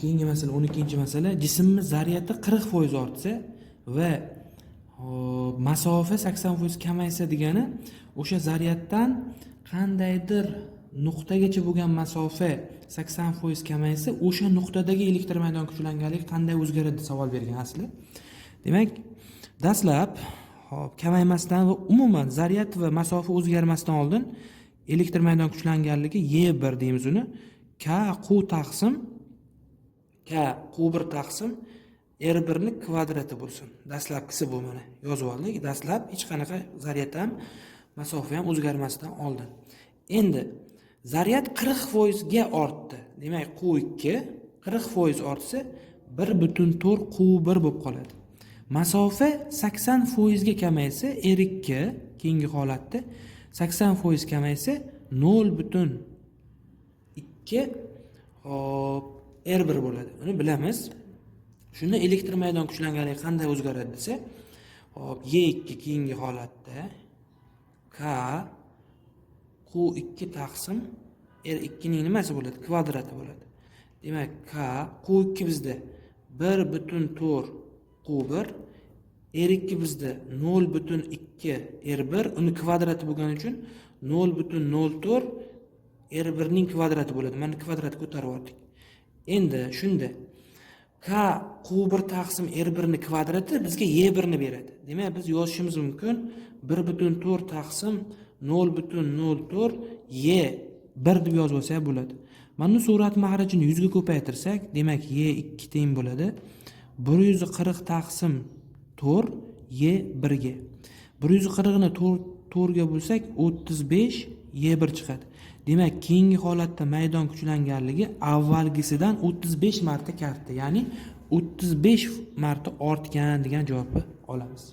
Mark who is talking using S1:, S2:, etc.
S1: Keyingi masala, 12-masala. Jismni zaryadi 40% ortsa va, hop, masofa 80% kamaysa degani, o'sha zaryaddan qandaydir nuqtagacha bo'lgan masofa 80% kamaysa, o'sha nuqtadagi elektr maydon kuchlanganligi qanday o'zgaradi deb savol bergan asli. Demak, dastlab, hop, kamaymasdan va umuman zaryad va masofa o'zgarmasdan oldin elektr maydon kuchlanganligi E1 deymiz uni. K Q taqsim K Q1 taqsim R1 ni kvadrati bo'lsin. Dastlabkisi bu, mana yozib oldik. Dastlab hech qanaqa zaryad ham, masofa ham o'zgarmasdan oldin. Endi zaryad 40% ga ortdi. Demak, Q2 40% ortsa, 1,4 Q1 bo'lib qoladi. Masofa 80% ga kamaysa, R2 keyingi holatda 80% kamaysa, 0,2, hop, R1 bo'ladi. Uni bilamiz. Shunda elektr maydon kuchlanganligi qanday o'zgaradi desa, hop, E2 keyingi holatda K Q2 taqsim R2 ning nimasi bo'ladi? Kvadrati bo'ladi. Demak, K Q2 bizda 1,4 Q1, R2 bizda 0,2 R1, uni kvadrati bo'lgani uchun 0,04 R1 ning kvadrati bo'ladi. Mana kvadrat ko'tarib yubordik. Endi shunda K Q1 taqsim R1 ni kvadrati bizga E1 ni beradi. Demak, biz yozishimiz mumkin 1,4 taqsim 0,04 E1 deb yozib olsak bo'ladi. Mana bu surat mahrajini 100 ga ko'paytirsak, demak, E2 teng bo'ladi 140 taqsim 4 E1 ga. 140 ni 4 ga bo'lsak, 35 E1 chiqadi. Demak, keyingi holatda maydon kuchlanganligi avvalgisidan 35 marta katta, ya'ni 35 marta ortgan degan javobni olamiz.